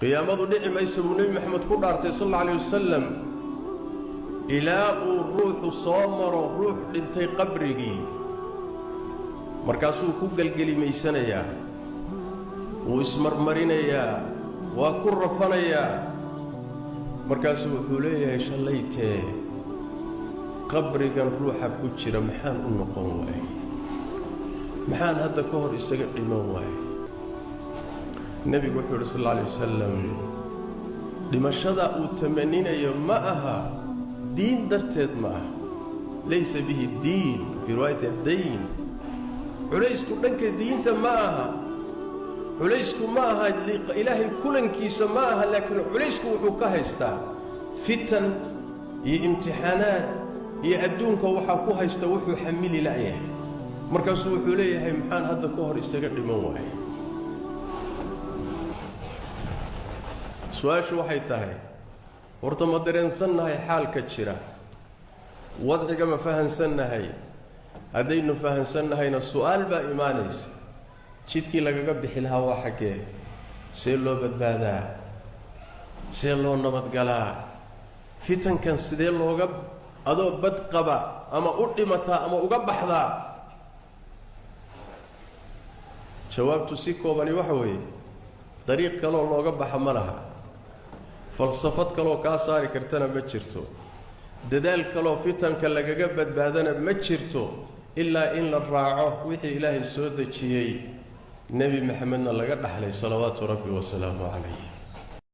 Qiyaamadu dhici maysa buu Nebi Maxamed ku dhaartay sal alla alayh wasalam ilaa uu ruuxu soo maro ruux dhintay qabrigii. Markaasuu ku gelgelimaysanayaa, wuu ismarmarinayaa, waa ku rafanayaa. Markaasuu wuxuu leeyahay: "Shallaytee qabrigan ruuxa ku jira maxaan u noqon waayey? Maxaan hadda ka hor isaga dhiman waayey?" Nebigu wuxuu yidhi sal alla alay wasalam, dhimashada uu tamaninayo ma aha diin darteed, ma aha. Laysa bihi diin, fii riwaayati dayn. Culaysku dhanka diinta ma aha, culaysku ma aha Ilaahay kulankiisa ma aha, laakiin culaysku wuxuu ka haystaa fitan iyo imtixaanaad iyo adduunka waxaa ku haysta wuxuu xamili la'yahay. Markaasuu wuxuu leeyahay: "Maxaan hadda ka hor isaga dhiman waayay?" Su-aashu waxay tahay: horta ma dareensannahay xaalka jira? Wadciga ma fahansannahay? Haddaynu fahansannahayna, su-aal baa imaanaysa: jidkii lagaga bixi lahaa waa xaggee? See loo badbaadaa? See loo nabadgalaa? Fitankan sidee looga adoo bad qaba ama u dhimataa ama uga baxdaa? Jawaabtu si koobani waxa weeye: dariiq kaloo looga baxa ma laha, falsafad kaloo kaa saari kartana ma jirto, dadaal kaloo fitanka lagaga badbaadana ma jirto, ilaa in la raaco wixii Ilaahay soo dejiyey, Nebi Maxamedna laga dhaxlay salawaatu Rabbi wasalaamu calayh.